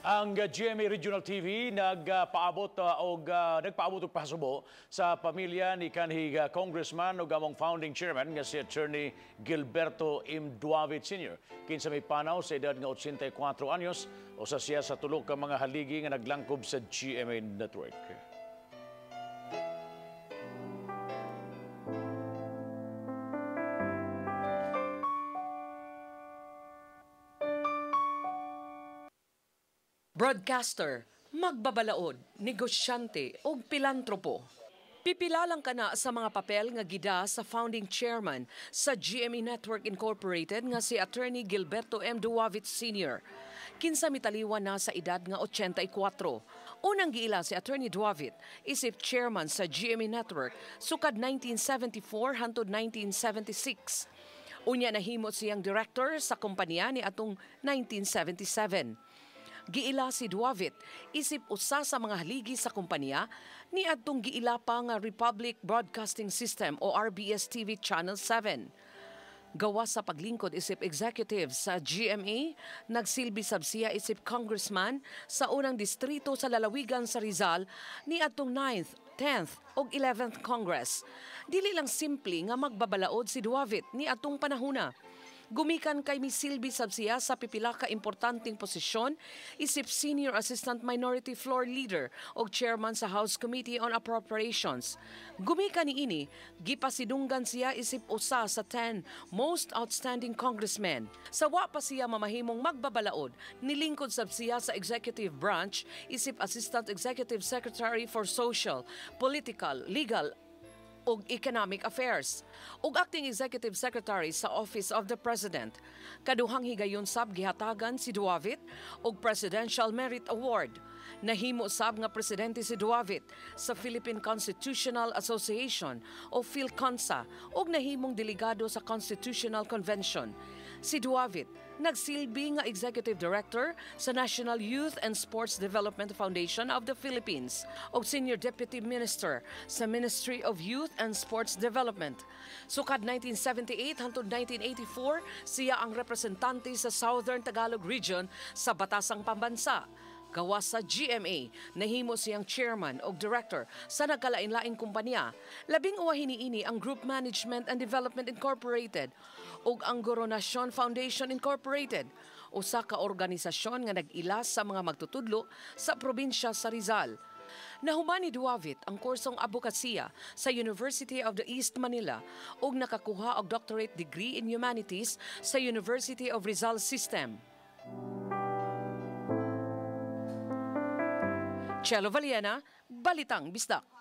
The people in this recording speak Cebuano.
Ang GMA Regional TV nagpaabot og pahasubo sa pamilya ni kanhi congressman ug among founding chairman nga si Attorney Gilberto M. Duavit Sr. Kinsa may panaw sa edad nga 84 anyos, usa siya sa tulo ka mga haligi nga naglangkob sa GMA Network. Broadcaster, magbabalaod, negosyante o pilantropo. Pipilalang ka na sa mga papel nga gida sa founding chairman sa GMA Network Incorporated nga si Attorney Gilberto M. Duavit Sr. Kinsa mitaliwan na sa edad nga 84. Unang giila si Attorney Duavit isip chairman sa GMA Network sukad 1974 hangtod 1976. Unya nahimot siyang director sa kompanya ni atong 1977. Giila si Duavit isip usa sa mga haligi sa kompanya ni adtong giila pa nga Republic Broadcasting System o RBS TV Channel 7. Gawas sa paglingkod isip executive sa GMA, nagsilbi sab siya isip congressman sa unang distrito sa lalawigan sa Rizal ni adtong 9th, 10th ug 11th Congress. Dili lang simple nga magbabalaod si Duavit ni adtong panahona. Gumikan kay misilbi sab siya sa pipila ka importanteng posisyon isip Senior Assistant Minority Floor Leader o Chairman sa House Committee on Appropriations. Gumikan niini, gipasidunggan siya isip usa sa 10 most outstanding congressmen. Sa wa pa siya mamahimong magbabalaod, nilingkod sab siya sa Executive Branch isip Assistant Executive Secretary for Social, Political, Legal ug Economic Affairs ug Acting Executive Secretary sa Office of the President. Kaduhang higayon sab gihatagan si Duavit og Presidential Merit Award. Nahimo sab nga presidente si Duavit sa Philippine Constitutional Association o PhilConsa ug nahimong delegado sa Constitutional Convention. Si Duavit nagsilbi nga Executive Director sa National Youth and Sports Development Foundation of the Philippines ug Senior Deputy Minister sa Ministry of Youth and Sports Development. Sukad 1978 hangtod 1984, siya ang representante sa Southern Tagalog Region sa Batasang Pambansa. Gawas sa GMA, nahimo siyang chairman o director sa nagkalain-laing kumpanya. Labing uwahin niini ang Group Management and Development Incorporated ug ang Goronasyon Foundation Incorporated, usa ka organisasyon nga nag-ila sa mga magtutudlo sa probinsya sa Rizal. Nahuman ni Duavit ang kursong abokasiya sa University of the East Manila ug nakakuha og doctorate degree in Humanities sa University of Rizal System. Chelo Valiena, Balitang Bisdak.